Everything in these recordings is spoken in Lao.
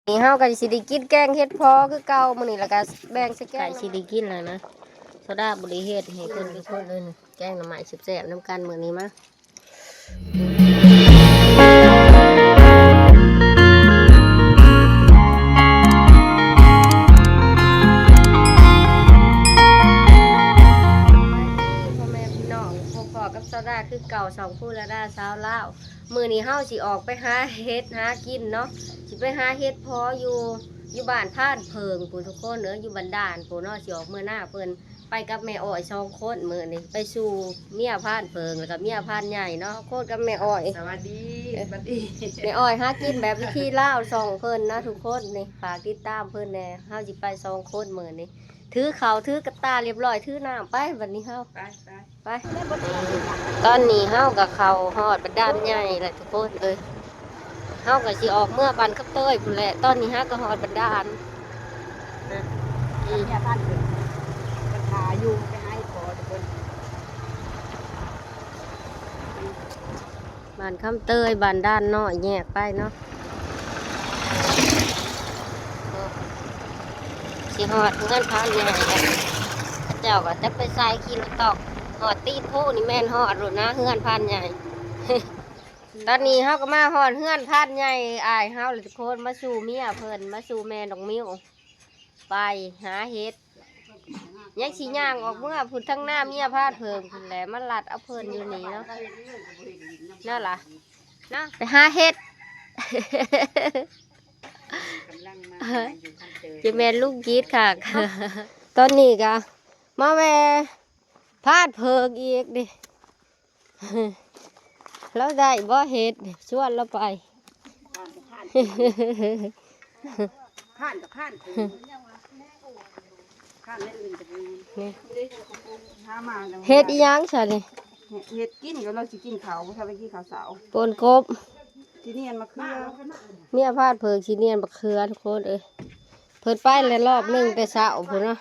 ນີ້ເຮົາກໍຊິໄດ້ກິນແກງເຫັດເຜາະຄືເກົ່າ ມື້ນີ້ ແລ້ວກໍແບ່ງໃສ່ແກງ ໃກ້ຊິໄດ້ກິນແລ້ວນະ. ໂຊດາບໍ່ໄດ້ເຮັດໃຫ້ເພິ່ນ ຄືເພິ່ນເອີ້ນແກງໜໍ່ໄມ້ແຊບໆນຳກັນມື້ນີ້. ມາ ພໍ່ແມ່ພີ່ນ້ອງ ພົບພໍ້ກັບຊາວດາຄືເກົ່າ ຊ່ອງພູລະດາຊາວລາວ. ມື້ນີ້ເຮົາຊິອອກໄປຫາເຫັດຫາກິນເນາະ ຊິໄປຫາເຫັດເຜາະຢູ່ ຢູ່ບ້ານພານເຜິ້ງພຸ້ນທຸກຄົນເອີຍ ຢູ່ບ້ານດ່ານພຸ້ນເນາະ. ຊິອອກເມືອນາເພິ່ນ ໄປກັບແມ່ອ້ອຍສອງຄົນ ມື້ນີ້ໄປສູ່ເມຍພານເຜິ້ງ ແລ້ວກໍເມຍພານໃຫຍ່ເນາະ ໂຄດກັບແມ່ອ້ອຍ. ສະຫວັດດີ ສະຫວັດດີ. ແມ່ອ້ອຍຫາກິນແບບວິທີລາວ ຊ່ອງເພິ່ນນະທຸກຄົນ ນີ້ຝາກຕິດຕາມເພິ່ນແດ່. ເຮົາຊິໄປສອງຄົນມື້ນີ້ ຖືເຂົ້າຖືກະຕ່າຮຽບຮ້ອຍ ຖືນ້ຳໄປ ບັດນີ້ເຮົາ ໄປ ໄປ ໄປ. ຕອນນີ້ເຮົາກໍເຂົ້າຮອດບັນດານໃຫຍ່ແລ້ວທຸກຄົນເອີຍ ເຮົາກໍຊິອອກເມືອບ້ານຄຳເຕີຍພຸ້ນແຫຼະ. ຕອນນີ້ເຮົາກໍຮອດບັນດານ ອືມ ເມຍພານເຜິ້ງ ເພິ່ນຖ້າຢູ່ ໄປຫາເຫັດເຜາະທຸກຄົນ. ບ້ານຄຳເຕີຍ ບ້ານດ່ານນ້ອຍ ແຍກໄປເນາະ. ຊິຮອດເຮືອນພານໃຫຍ່ແລ້ວ ເຂົາເຈົ້າກໍຈັກໄປໃສ ຂີ່ລົດຕອກ ຮອດຕີນພູນີ້ແມ່ນຮອດໂລດນະ ເຮືອນພານໃຫຍ່. ຕອນນີ້ເຮົາກໍມາຮອດເຮືອນພານໃຫຍ່ອ້າຍເຮົາແລ້ວທຸກຄົນ ມາສູ່ເມຍເພິ່ນ ມາສູ່ແມ່ນ້ອງມິວ ໄປຫາເຫັດ. ຍັງຊິຍ່າງອອກເມືອພຸ້ນ ທາງໜ້າເມຍພານເຜິ້ງພຸ້ນແຫຼະ ມາລັດເອົາເພິ່ນຢູ່ນີ້ເນາະ. ແນວລະເນາະ ໄປຫາເຫັດ ກຳລັງມາຢູ່ຄຳເຕີຍ ຈະແມ່ນລຸງກີດຄັກ. ຕອນນີ້ກະມາແວ່ພານເຜິ້ງອີກເດ້. ລາວໄດ້ບໍ່ເຫັດ ຊວນລາວໄປ. ຄ້ານກໍຄ້ານ ຄ້ານແນວອື່ນກໍດີ. ນີ້ ຫາມາແລ້ວ ເຫັດອີ່ຫຍັງຊະນີ້? ເຫັດກິນ ກໍລາວຊິກິນເຂົ້າ ບໍ່ທັນໄດ້ກິນເຂົ້າເຊົ້າ. ປົ່ນກົບ ຊິນຽນມະເຂືອ ເມຍພານເຜິ້ງຊິນຽນມະເຂືອ ທຸກຄົນເອີຍ. ເພິ່ນໄປແລ້ວລອບໜຶ່ງແຕ່ເຊົ້າພຸ້ນເນາະ.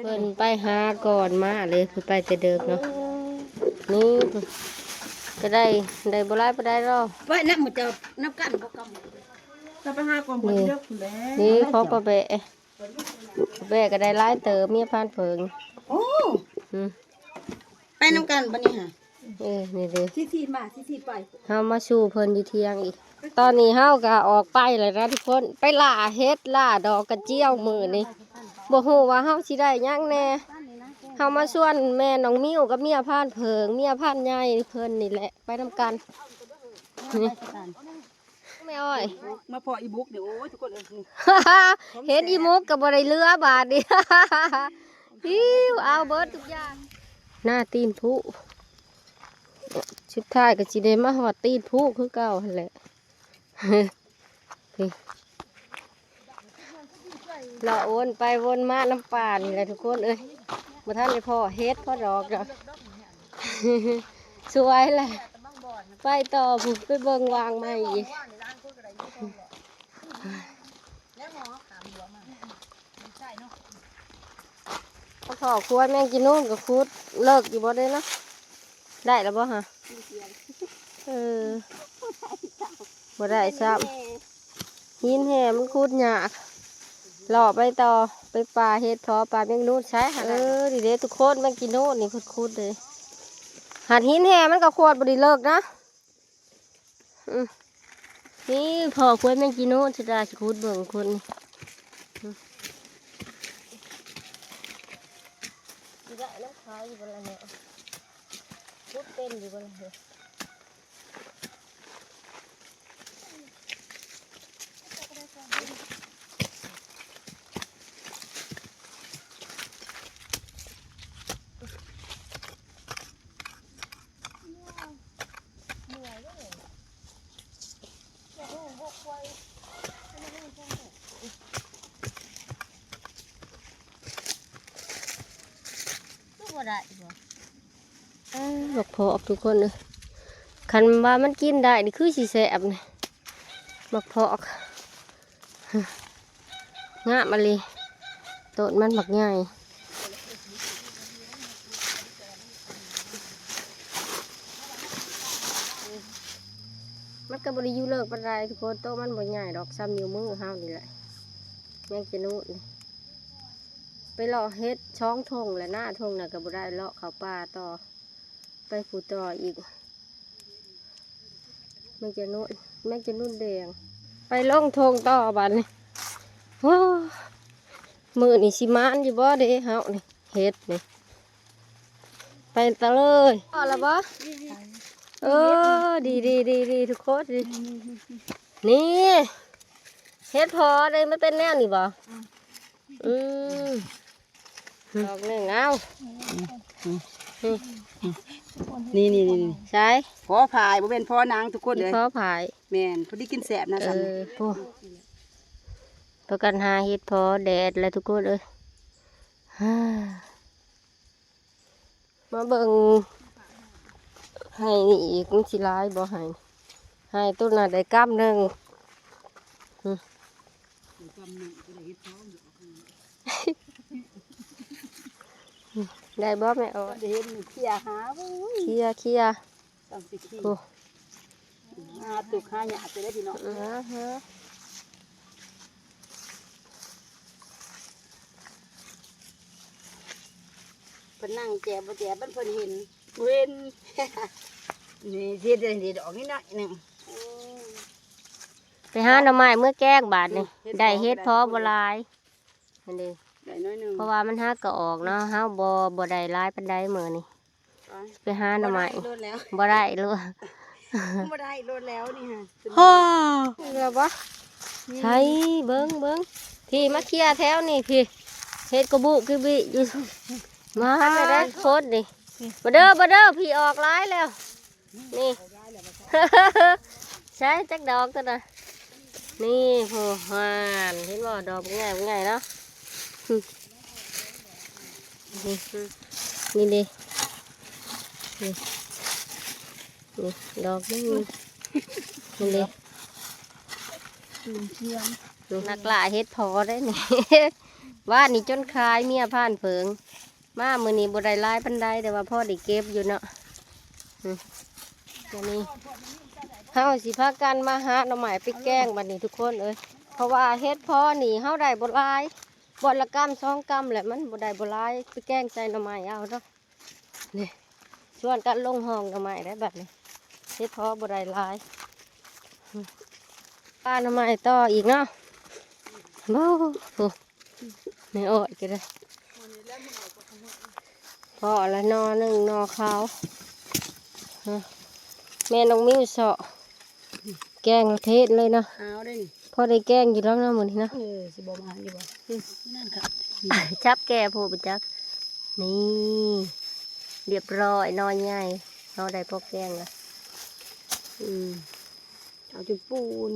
ເພິ່ນໄປຫາກ່ອນມາເລີຍ ເພິ່ນໄປແຕ່ເດິກເນາະ. ນີ້ກໍໄດ້ ໄດ້ບໍ່ຫຼາຍປານໃດດອກ. ໄປນຳໝູ່ເຈົ້ານຳກັນບໍ່ກຳ ແລ້ວໄປຫາກ່ອນ ເອີ ເພິ່ນເດີພຸ້ນແຫຼະ. ນີ້ຂອງປ້າແປະ ປ້າແປະກໍໄດ້ຫຼາຍເຕີບ ເມຍພານເຜິ້ງ. ໂອ້ ອືມ ໄປນຳກັນບັດນີ້ຫາ. ເອີ ນີ້ເດ້ ຊິຖີບມາ ຊິຖີບໄປ. ເຮົາມາສູ່ເພິ່ນຢູ່ທຽງອີກ. ຕອນນີ້ເຮົາກໍອອກໄປແລ້ວນະທຸກຄົນ ໄປລ່າເຫັດລ່າດອກກະຈຽວມື້ນີ້ ບໍ່ຮູ້ວ່າເຮົາຊິໄດ້ຫຍັງແດ່. ເຮົາມາຊວນແມ່ນ້ອງມິວກັບເມຍພານເຜິ້ງ ເມຍພານໃຫຍ່ເພິ່ນນີ້ແຫຼະ ໄປນຳກັນ. ນີ້ ແມ່ອ້ອຍ ມາພໍ້ອີບຸກນີ້ ໂອ້ຍ ທຸກຄົນເອີຍ ເຫັນອີມຸກກໍບໍ່ໄດ້ເຫຼືອບາດນີ້. ຫິວເອົາເບິດທຸກຢ່າງ ໜ້າຕີນຜຸ. ສຸດທ້າຍກໍຊິໄດ້ມາຮອດຕີນຜຸຄືເກົ່າຫັ້ນແຫຼະ. ນີ້ ເລາະວົນໄປວົນມານຳປ່ານີ້ແຫຼະທຸກຄົນເອີຍ. ບໍ່ທັນໄດ້ພໍ້ເຫັດພໍ້ດອກດອກ. ສວຍແຫຼະ ໄປຕໍ່ພຸ້ນ ໄປເບິ່ງວາງໃໝ່ອີກ. ພໍ້ຂວາຍແມງຈີນູນກໍຂຸດເລິກຢູ່ບໍ່ໄດ້ເນາະ. ໄດ້ແລ້ວບໍ່ຫະ? ເອີ ບໍ່ໄດ້ຊ້ຳ. ຫີນແຮ່ມັນຂຸດຍາກ. ເລາະໄປຕໍ່ ໄປປ່າເຫັດເຜາະ ປ່າແມງນູນໃສຫັ້ນ. ເອີ ນີ້ເດ້ທຸກຄົນ ແມງຈີນູນນີ້ຂຸດໆເດ້. ຫາດຫີນແຮ່ມັນກໍຂວດບໍ່ໄດ້ເລິກນະ. ອືມ ນີ້ພໍ້ຂວາຍແມງຈີນູນ ຊິໄດ້ຂຸດເບິ່ງຂຸດນີ້. ອືມ ຊິໄດ້ນຳຂາວຢູ່ບໍ່ລະເນາະ ຂຸດເປັນຢູ່ບໍ່ລະເນາະ. ຄືບໍ່ໄດ້ບໍ່? ເອີ ບັກເຜາະທຸກຄົນເອີຍ ຄັນວ່າມັນກິນໄດ້ນີ້ຄືຊິແຊບນີ້ ບັກເຜາະ ງາມອີ່ຫຼີ ຕົ້ນມັນບັກໃຫຍ່. ມັນ ກໍບໍ່ໄດ້ຢູ່ເລິກປານໃດທຸກຄົນ ໂຕະມັນບໍ່ໃຫຍ່ດອກ ສ່ຳນິ້ວມືເຮົານີ້ແຫຼະ. ແມງຈະນູດນີ້ ໄປເລາະເຫັດສອງທົ່ງແຫຼະນະ ທົ່ງນັ້ນກໍບໍ່ໄດ້ ເລາະເຂົ້າປ່າຕໍ່ ໄປພູ່ຕໍ່ອີກ. ແມງຈະນູດ ແມງຈະນູດແດງ ໄປລົງທົ່ງຕໍ່ບາດນີ້. ໂອ້ ມື້ນີ້ຊິໝານຢູ່ບໍ່ເດເຮົານີ້ ເຫັດນີ້ ໄປຕໍ່ເລີຍ. ພໍແລ້ວບໍ່? ເອີ ດີໆໆ ທຸກຄົນ ນີ້ ເຫັດເຜາະເດ້ ມັນເປັນແນວນີ້ບໍ່? ອືມ ດອກໜຶ່ງ ເອົາ ນີ້ໆໆ ໃສ? ເຜາະຜາຍ ບໍ່ແມ່ນເຜາະໜັງທຸກຄົນເອີຍ ເຜາະຜາຍ ແມ່ນ ພໍດີກິນແຊບນະ ເອີ ຊັ້ນ ໂອ້ ພາກັນຫາເຫັດເຜາະແດດແຫຼະທຸກຄົນເອີຍ. ມາເບິ່ງໄຮ່ນີ້ອີກ ມັນຊິຫຼາຍບໍ່ໄຮ່? ໄຮ່ໂຕນັ້ນໄດ້ກຳໜຶ່ງ ໄດ້ບໍ່ແມ່ອອດ? ເຫັນເຄຍຫາ ເຄຍ ເຄຍ ຕ້ອງຊິຂີ່ ໂອ້ ຫາຕຸກຫາຍາກຢູ່ເດ້ພີ່ນ້ອງ ຫາ ຫາ ເພິ່ນນັ່ງແຈບບໍ່ແຈບ ມັນເພິ່ນເຫັນ ເຫັນ ນີ້ເຮັດໄດ້ດອກນີ້ໜ້ອຍໜຶ່ງ ໂອ້ ໄປຫາໜໍ່ໄມ້ເມືອແກງບາດນີ້ ອືມ ໄດ້ເຫັດເຜາະບໍ່ຫຼາຍ ຫັ້ນເດ້ ໄດ້ໜ້ອຍໜຶ່ງ ເພາະວ່າມັນຫາກໍອອກເນາະ ເຮົາບໍ່ ບໍ່ໄດ້ຫຼາຍປານໃດມື້ນີ້ ໄປ ໄປຫາໜໍ່ໄມ້ ບໍ່ໄດ້ໂລດແລ້ວ ບໍ່ໄດ້ໂລດແລ້ວ ບໍ່ໄດ້ໂລດແລ້ວນີ້ຫາ ໂອ້ ເຫຼືອບໍ່? ໃສ ເບິ່ງ ເບິ່ງ ພີ່ມາເຄຍແຖວນີ້ ພີ່ ເຫັດກະບຸກະບິຢູ່ ມາ ອັນໃດໂຄດນີ້ ມາເດີ ມາເດີ ພີ່ອອກຫຼາຍແລ້ວ ນີ້ ໃສ ຈັກດອກຕົວນະ ນີ້ ໂອ້ ຫານ ເຫັນບໍ່ ດອກບັກໃຫຍ່ ບັກໃຫຍ່ເນາະ ນີ້ ນີ້ເດ້ ນີ້ ນີ້ ດອກໜຶ່ງ ນີ້ເດ້ ນັກລ່າເຫັດເຜາະໄດ໋ນີ້ ວານນີ້ຈົນຂາຍເມຍຜ່ານເຜິງ. ມາມື້ນີ້ບໍ່ໄດ້ຫຼາຍປານໃດ ແຕ່ວ່າພໍໄດ້ເກັບຢູ່ເນາະ ອືມ ມື້ນີ້ເຮົາຊິພາກັນມາຫາໜໍ່ໄມ້ໄປແກງບັດນີ້ທຸກຄົນເອີຍ ເພາະວ່າເຫັດເຜາະນີ້ເຮົາໄດ້ບໍ່ຫຼາຍ ບ່ອນລະກຳສອງກຳແຫຼະ ມັນບໍ່ໄດ້ບໍ່ຫຼາຍ ໄປແກງໃສ່ໜໍ່ໄມ້ເອົາເນາະ ນີ້ ຊວນກັນລົງຮ່ອງໜໍ່ໄມ້ໄດ້ບັດນີ້ ເຫັດເຜາະບໍ່ໄດ້ຫຼາຍ ອືມ ຫາໜໍ່ໄມ້ຕໍ່ອີກເນາະ ໂອ້ໂຫ. ແມ່ອ້ອຍກໍໄດ້ ພໍລະໜໍ່ໜຶ່ງ ໜໍ່ຂາວ ແມ່ນ້ອງມິວເຊາະ ແກງເທດເລີຍເນາະ ເອົາເດ້ ພໍໄດ້ແກງຢູ່ດອກເນາະມື້ນີ້ເນາະ ເອີ ຊິບໍ່ມາຢູ່ບໍ່ ອືມ ນັ້ນຄ່ະ ຈັບແກ່ໂພດໄປຈັກ ນີ້ ລຽບຮ້ອຍ ໜໍ່ໃຫຍ່ ເຮົາໄດ້ພໍແກງລະ ອືມ ເອົາຈຸປູນ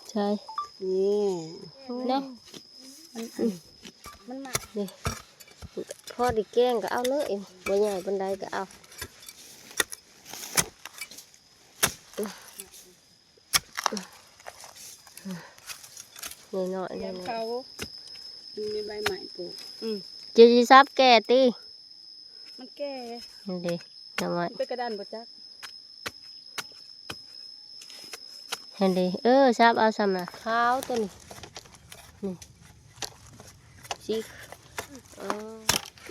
ໃຊ່ ນີ້ ເນາະ ມັນ ອືມ ມັນມາ ນີ້ ພໍໄດ້ແກງກໍເອົາເລີຍ ບໍ່ໃຫຍ່ປານໃດກໍເອົາ ນ້ອຍໆ ແຖມເຂົາ ມັນມີໃບໄມ້ປູກ ອືມ ເຈົ້າຊິສັບແກ່ຕິ? ມັນແກ່ ຫັ້ນເດ້ ນ້ອຍ ເປັນກະດານບໍ່ຈັກ ຫັ້ນເດ້ ເອີ ສັບເອົາສ່ຳນະ ຂາວຕົວນີ້ ນີ້ ສີ ເອີ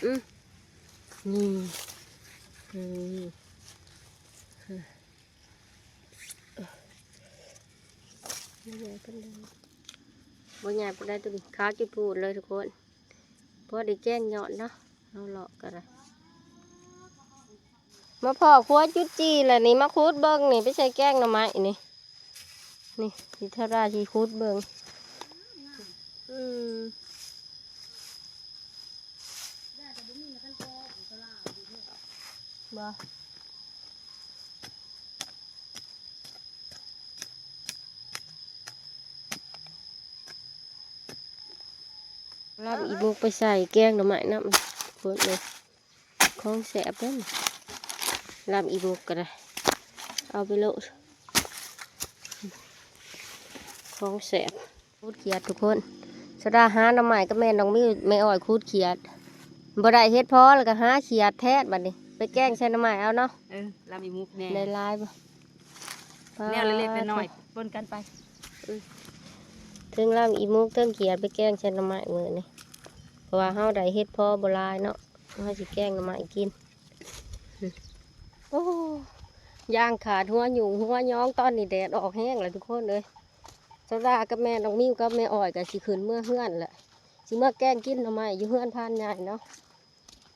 ອືມ ນີ້ ອືມ ບໍ່ໃຫຍ່ປານໃດ ບໍ່ໃຫຍ່ປານໃດ ຕົວນີ້ຂາວຈຸດພູດເລີຍທຸກຄົນ ພໍໄດ້ແກງຍອດເນາະ ເຮົາເລາະກໍໄດ້ ມາພໍ້ຄົວຈຸດຈີ່ແຫຼະນີ້ ມາຂຸດເບິ່ງນີ້ ໄປໃສ່ແກງໜໍ່ໄມ້ນີ້ ນີ້ ຊິທາລາຊິຂຸດເບິ່ງ ອືມ ບໍ່ ລຳອີໝົກໄປໃສ່ແກງໜໍ່ໄມ້ນຳ ເບິ່ງເລີຍ ຂອງແຊບເດ້ ລຳອີໝົກກໍໄດ້ ເອົາໄປໂລດ ຂອງແຊບ ຂູດຂຽດທຸກຄົນ ສະດາຫາໜໍ່ໄມ້ກັບແມ່ນ້ອງມິວ ແມ່ອ້ອຍຂູດຂຽດ ບໍ່ໄດ້ເຫັດເຜາະ ແລ້ວກໍຫາຂຽດແທນບັດນີ້ ໄປແກງໃສ່ໜໍ່ໄມ້ເອົາເນາະ ເອີ ລຳອີໝົກແດ່ ໄດ້ຫຼາຍບໍ່? ແນວເລັກໆນ້ອຍໆ ປົນກັນໄປ. ອືມ ເທິງລຳອີໝູກ ເທິງຂຽດໄປແກງໃສ່ໜໍ່ໄມ້ມື້ນີ້ ເພາະວ່າເຮົາໄດ້ເຫັດເຜາະບໍ່ຫຼາຍເນາະ ເຮົາຊິແກງໜໍ່ໄມ້ກິນ. ໂອ້ ຢ່າງຂາດຫົວຫຍຸ້ງຫົວຍອງ ຕອນນີ້ແດດອອກແຮງແລ້ວທຸກຄົນເອີຍ. ສາວດາກັບແມ່ນ້ອງມິວກັບແມ່ອ້ອຍກໍຊິຂຶ້ນເມືອເຮືອນແຫຼະ ຊິເມືອແກງກິນໜໍ່ໄມ້ຢູ່ເຮືອນພານໃຫຍ່ເນາະ.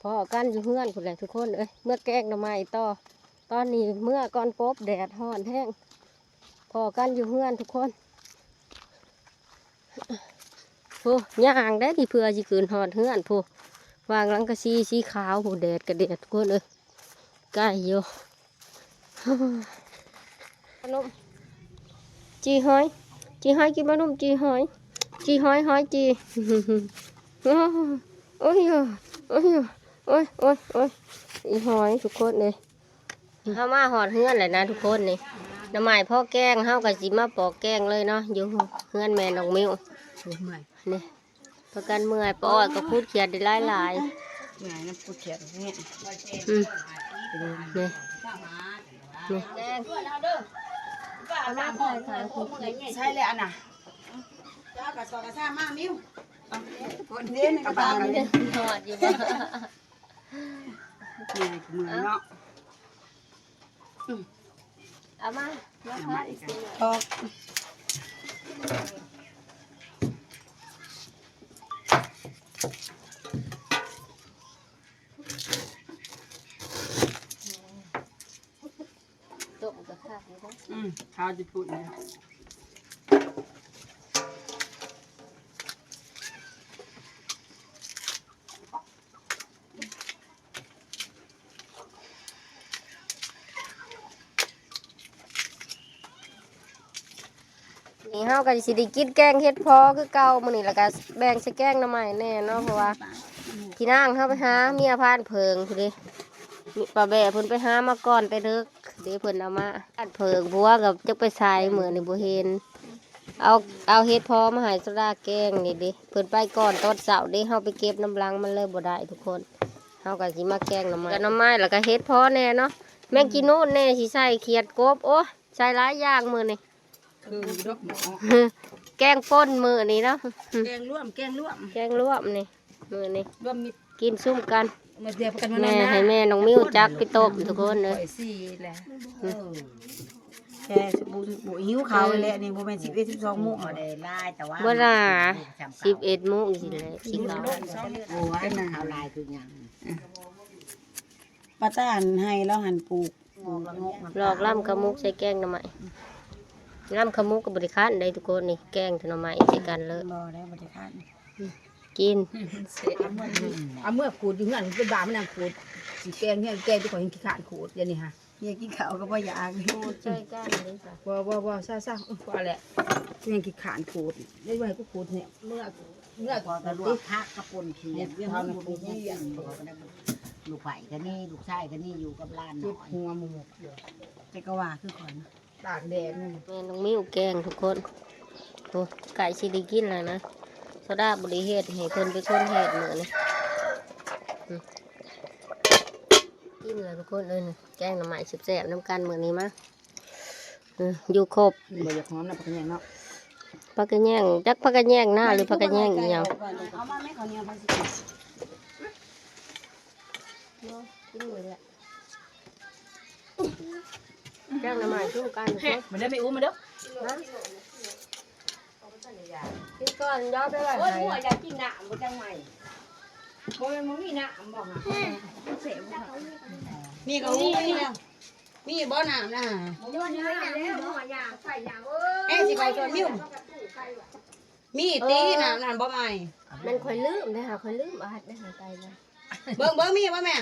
ພໍ້ກັນຢູ່ເຮືອນພຸ້ນແຫຼະທຸກຄົນເອີຍ ເມືອແກງໜໍ່ໄມ້ຕໍ່. ຕອນນີ້ເມືອກ່ອນປົບ ແດດຮ້ອນແຮງ. ພໍ້ກັນຢູ່ເຮືອນທຸກຄົນ. ໂອ້ ຍ່າງໄດ້ນີ້ ເພື່ອຊິຂຶ້ນຮອດເຮືອນພຸ້ນ ວາງຫຼັງກະສີສີຂາວພຸ້ນ. ແດດກະແດດທຸກຄົນເອີຍ ໃກ້ຢູ່. ຂະໜົມ ຈີ່ຫອຍ ຈີ່ຫອຍ ກິນຂະໜົມ ຈີ່ຫອຍ ຈີ່ຫອຍ ຫອຍຈີ່. ໂອ້ຍ ໂອ້ຍ ໂອ້ຍ ໂອ້ຍ ອີ່ຫອຍທຸກຄົນເອີຍ. ເຮົາມາຮອດເຮືອນແລ້ວນະທຸກຄົນນີ້ ໜໍ່ໄມ້ພໍ້ແກງ ເຮົາກໍຊິມາປອກແກງເລີຍເນາະ ຢູ່ເຮືອນແມ່ນ້ອງມິວ. ນີ້ ພາກັນເມື່ອຍ ປ້າອ້ອຍກໍຂູດຂຽດໄດ້ຫຼາຍໆ. ເມື່ອຍນຳຂູດຂຽດນີ້. ອືມ ນີ້ ນີ້ ແກງ ເອົາມາໃສ່ຂາງ ໃສ່ແລ້ວອັນນ່ະ ເອົາກະສອກກະຊາມາມິວ. ຄົນເດ້ ກະບາດ ຮອດຢູ່ບໍ່? ເມື່ອຍ ເມື່ອຍເນາະ. ອືມ ເອົາມາ ມາ ມາ ມາອີກ ຕອກ ຕົ້ມກໍຄັກຢູ່ເດ້. ອືມ ຂ້າວຈະປຸ້ນເລີຍ. ນີ້ເຮົາກໍຊິໄດ້ກິນແກງເຫັດເຜາະຄືເກົ່າມື້ນີ້ ແລ້ວກໍແບ່ງໃສ່ແກງໜໍ່ໄມ້ແດ່ເນາະ ເພາະວ່າພີ່ນາງເຮົາໄປຫາເມຍຜ່ານເຜິ້ງພຸ້ນເດ້. ປ້າແບ້ເພິ່ນໄປຫາມາກ່ອນແຕ່ເດິກເດ້ ເພິ່ນເອົາມາ ຜ່ານເຜິ້ງ ຜົວກໍຈັກໄປໃສ ມື້ນີ້ບໍ່ເຫັນ. ເອົາ ເອົາເຫັດເຜາະມາໃຫ້ໂຊດາແກງນີ້ເດ້ ເພິ່ນໄປກ່ອນຕອນເຊົ້າເດ້ ເຮົາໄປເກັບນຳຫຼັງມັນເລີຍບໍ່ໄດ້ທຸກຄົນ. ເຮົາກໍຊິມາແກງໜໍ່ໄມ້ ກັບໜໍ່ໄມ້ ແລ້ວກໍເຫັດເຜາະແດ່ເນາະ ແມງກີນູນແດ່ ຊິໃສ່ຂຽດກົບ ໂອ້ຍ ໃສ່ຫຼາຍຢ່າງມື້ນີ້ ຄືດອກໝໍ້ ແກງປົ່ນມື້ນີ້ເນາະ ແກງລວມ ແກງລວມ ແກງລວມນີ້ ມື້ນີ້ລວມມິດ ກິນຊຸມກັນ ມາດຽວກັນ ແມ່ ໃຫ້ແມ່ນ້ອງມິວຈັກໄປຕົ້ມທຸກຄົນເອີຍ. ຂ້ອຍສີ່ແຫຼະ ເອີ ແຄ່ບໍ່ ບໍ່ຫິວເຂົ້າແຫຼະນີ້ ບໍ່ແມ່ນສິບເອັດ ສິບສອງໂມງ ບໍ່ໄດ້ຫຼາຍ ແຕ່ວ່າບໍ່ຫຼາຍ ສິບເອັດໂມງນີ້ແຫຼະ ຊິເຂົ້າ. ໂອ້ຍ ມັນເຂົ້າຫຼາຍຄືຫຍັງ ປາຕານໃຫ້ລາວຫັ້ນປູກ ຫຼອກລຳກະໝົກໃສ່ແກງໜໍ່ໄມ້ ລຳກະໝົກກໍບໍ່ໄດ້ຄັນໃດທຸກຄົນນີ້ ແກງແຕ່ໜໍ່ໄມ້ໃສ່ກັນເລີຍ ບໍ່ໄດ້ ບໍ່ໄດ້ຄັນ ກິນ ເອົາເມືອຂູດຢູ່ເຮືອນ ເປັນບ້າມານັ່ງຂູດ ຊິແກງເຮືອນແກງ ແຕ່ຂ້ອຍຍັງຂີ້ຄ້ານຂູດ ດຽວນີ້ຫາ ເມຍກິນເຂົ້າກໍບໍ່ຢາກ ຂູດໃສ່ກັນເດ້ ບໍ່ ບໍ່ ບໍ່ ຊາ ຊາ ພໍແລ້ວ ຍັງຂີ້ຄ້ານຂູດ ໄດ້ວ່າໃຫ້ກູຂູດແທ້ ເມືອ ເມືອ ພໍກໍລວກຜັກກັບປົ່ນຂຽດ ເລື່ອງຂອງຜູ້ນີ້ ລູກໃຜກໍນີ້ ລູກຊາຍກໍນີ້ ຢູ່ກັບຫຼານນ້ອຍ ເຈັບຫົວໝົກຢູ່ ແຕ່ກໍວ່າຄືຂ້ອຍ ຕາກແດດນີ້ ແມ່ນ້ອງມິວແກງທຸກຄົນ ໂອ້ ໃກ້ຊິໄດ້ກິນແລ້ວນະ ໂຊດາບໍ່ໄດ້ເຮັດ ໃຫ້ເພິ່ນເປັນຄົນເຮັດມື້ນີ້ ອືມ ກິນແລ້ວທຸກຄົນເອີຍ ແກງໜໍ່ໄມ້ແຊບໆນຳກັນມື້ນີ້ ມາ ເອີ ຢູ່ຄົບ ບໍ່ຢາກຫອມນະ ຜັກກະແຍງເນາະ ຜັກກະແຍງ ຈັກຜັກກະແຍງນາ ຫຼື ຜັກກະແຍງອີ່ຫຍັງ ເອົາມາແມ່ ເຂົ້າໜຽວ ເຮົາຊິກິນ ກິນໝົດແລ້ວ ແກງໜໍ່ໄມ້ຄືກັນ ມາເດີແມ່ອູ້ ມາເດີ ກິນກ່ອນ ດຽວໄປໄວ້ໃຫ້ ໂອ້ຍ ໝວກຢາກກິນນ້ຳບໍ່ຈັງໃໝ່ ບໍ່ແມ່ນບໍ່ມີນ້ຳບໍ່ຫະ ແຊບບໍ່ຫະ ນີ້ກໍຮູ້ໄປແລ້ວ ມີບໍ່ນ້ຳນະ ບໍ່ມີນ້ຳແລ້ວ ໝວກຢາກໃສ່ຫຍັງເອີຍ ແອຊິເຂົ້າສວນມິວ ມີຕິ ນ້ຳນັ້ນບໍ່ໃໝ່ ແມ່ນຂ້ອຍລືມເດ້ຫາ ຂ້ອຍລືມອັດເດ້ຫາ ໄປນະ ເບິ່ງ ເບິ່ງ ມີບໍ່ແມ່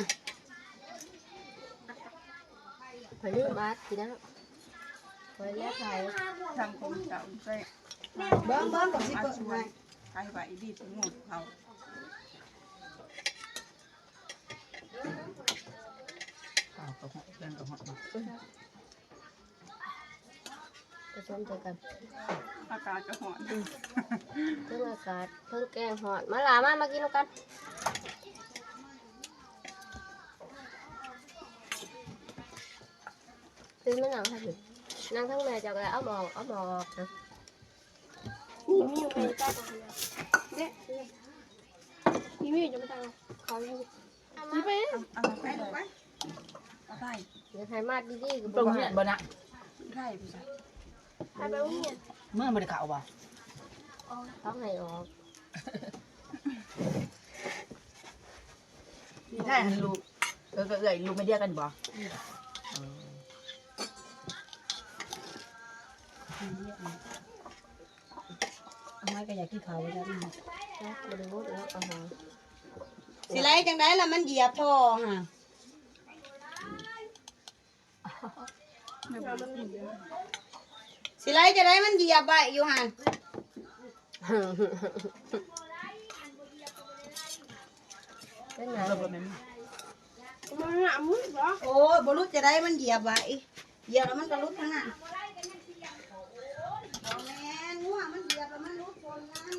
ຂ້ອຍລືມອັດພີ່ນ້ອງ ຂ້ອຍແລ້ວໄປ ທຳຂອງເຈົ້າໃສ່ ເບິ່ງ ເບິ່ງ ກໍຊິເປີດໃຫ້ ໃສ່ໄວ້ດີ ສະໝຸດເຂົາ ເຂົ້າກໍຮອດ ແກງກໍຮອດ ປະສົມໃສ່ກັນ ອາກາດກໍຮ້ອນ ອືມ ເທິງອາກາດ ເທິງແກງຮ້ອນ ມາຫຼ້າ ມາ ມາກິນນຳກັນ ເປັນມານັ່ງໃຫ້ ນັ່ງທາງແມ່ເຈົ້າກໍໄດ້ ເອົາໝໍ້ ເອົາໝໍ້ອອກນະ. ມີ ມີຢູ່ໃນໃຕ້ບໍ່? ເດ້ ມີ ມີຢູ່ໃນໃຕ້ບໍ່? ເຂົາຢູ່ ນີ້ໄປ ເອົາ ເອົາໄປ ເອົາໄປ ເອົາໄປ. ຢາກໃຫ້ມັດດີໆ ກໍບໍ່ ໂຮງຮຽນບໍ່ນະ? ໄປ ໄປໂຮງຮຽນ ເມືອບໍ່ໄດ້ເຂົ້າບໍ່? ເຂົາໃຫ້ອອກ. ແທ້ຫັ້ນລູກ ເອີ ກໍເອື້ອຍ ລູກແມ່ດຽວກັນບໍ່? ອືມ ເອີ ອາໄມ້ກໍຢາກກິນເຂົ້າຄືກັນ ຈັກບໍ່ໄດ້ໝົດແລ້ວ ອາຫານ. ຊິໄລ່ຈັ່ງໃດລະ ມັນຢຽບທໍ່ຫັ້ນ. ຊິໄລ່ຈັ່ງໃດ ມັນຢຽບໄວ້ຢູ່ຫັ້ນ. ເປັນຫຍັງ? ມັນຫາມືບໍ? ໂອ້ຍ ບໍ່ຫຼຸດຈັ່ງໃດ ມັນຢຽບໄວ້ ຢຽບແລ້ວມັນກໍຫຼຸດທາງນັ້ນ. ບໍ່ແມ່ນ ງົວມັນຢຽບແລ້ວມັນຫຼຸດຄົນນັ້ນ.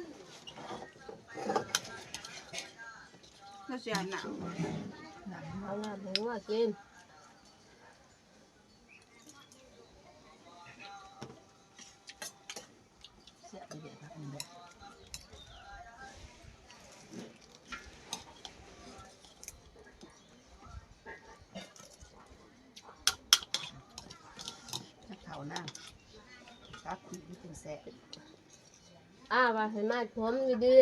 ແລ້ວຊິອາບນ້ຳ ອາບນ້ຳໃຫ້ງົວກິນ. ແຊບເດ້ ຜັກນີ້ເດ້ ເຂົ້ານາງ ຕັກກິນຈຶ່ງແຊບ. ອ້າ ວ່າໃຫ້ມັດຜົມດີ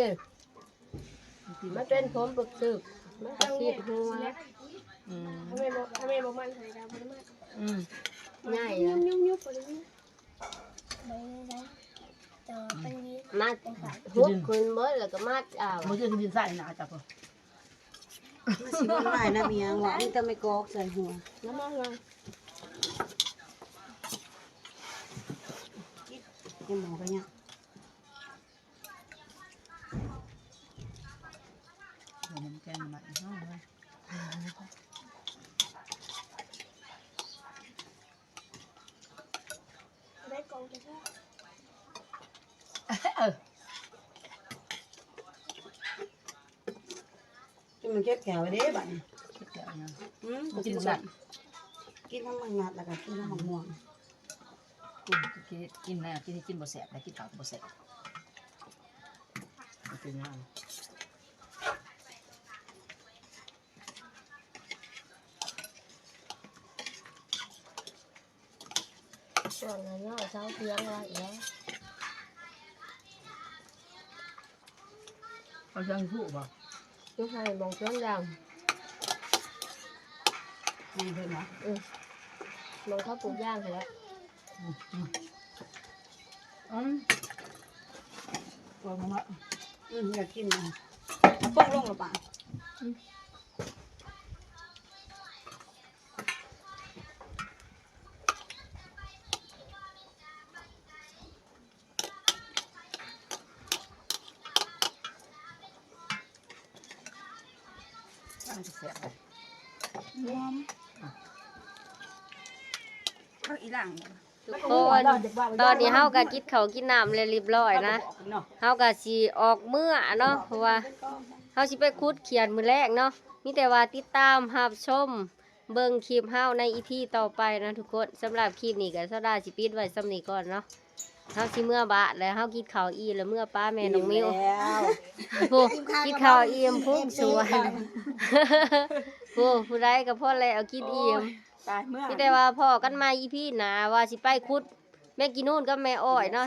ໆ ມັນເປັນຜົມປຶກຕຶກ ມັນກະຊິດຫົວ. ອືມ ຖ້າແມ່ນບໍ່ ຖ້າແມ່ນບໍ່ມັດໃຫ້ກໍບໍ່ໄດ້ມັດ. ອືມ ງ່າຍ ຍຸບໆ ບໍ່ໄດ້ຍຸບ. ມັດຮຸບຂຶ້ນເບິດ ແລ້ວກໍມັດເອົາ. ບໍ່ເຊື່ອຊິດິນໃສ່ໜ້າເຈົ້າພຸ້ນ. ມັນຊິບໍ່ຫຼາຍນຳອີ່ຫຍັງວະ ມີແຕ່ໄມ້ກອກໃສ່ຫົວ. ນ້ຳມັນ ກິນໝໍ້ໄປຫຍັງ? ຫົວມັນແກງໃໝ່ເນາະ ໄດ້ກອງແທ້ໆ. ເອີ ກິນມັນເກັບແກວໄວ້ເດ້ບາດນີ້ ເກັບແກວຫຍັງ? ອືມ ບໍ່ກິນ ກິນ ກິນທັງໝາກນັດ ແລ້ວກໍກິນທັງໝາກມ່ວງ. ອືມ ກິນ ກິນນະ ກິນ ກິນບໍ່ແຊບ ແລ້ວກິນເຂົ້າກໍບໍ່ແຊບ ກິນຫຍັງ? ຊ່ວງນັ້ນເນາະ ເຊົາທຽງວ່າອີກແລ້ວ ເອົາທຽງຜູ້ບໍ່? ຢູ່ໃຫ້ໝ່ອງສວນຢາງ ໃຫ້ເພິ່ນຫວາ? ອື ໝ່ອງເຂົາປູກຢາງຫັ້ນແຫຼະ. ອືມ ອືມ ອືມ ອືມ ຢາກກິນນະ ເອົາປົງລົງລະປະ. ອືມ ມັນຊິແຊບເດ ຫອມ ເອົາອີ່ຫຼັງ. ທຸກຄົນ ຕອນນີ້ເຮົາກໍກິນເຂົ້າກິນນ້ຳແລ້ວຮຽບຮ້ອຍນະ ເຮົາກໍຊິອອກເມືອເນາະ ເພາະວ່າເຮົາຊິໄປຂຸດຂຽນມື້ແລງເນາະ. ມີແຕ່ວ່າຕິດຕາມຮັບຊົມເບິ່ງຄລິບເຮົາໃນອີພີຕໍ່ໄປນະທຸກຄົນ. ສຳລັບຄລິບນີ້ກໍຊາວດາຊິປິດໄວ້ສ່ຳນີ້ກ່ອນເນາະ. ເຮົາຊິເມືອບ້ານແລ້ວ ເຮົາກິນເຂົ້າອີ່ມແລ້ວ ເມືອປະແມ່ນ້ອງມິວ. ໂອ້ ກິນເຂົ້າອີ່ມພຸ້ນສວນ ໂອ້ ຜູ້ໃດກໍພໍແລ້ວ ກິນອີ່ມ. ໂອ້ຍ ຕາຍເມືອ ມີແຕ່ວ່າພໍ້ກັນໃໝ່ອີພີໜ້າ ວ່າຊິໄປຂຸດແມງກີນູນກັບແມ່ອ້ອຍເນາະ.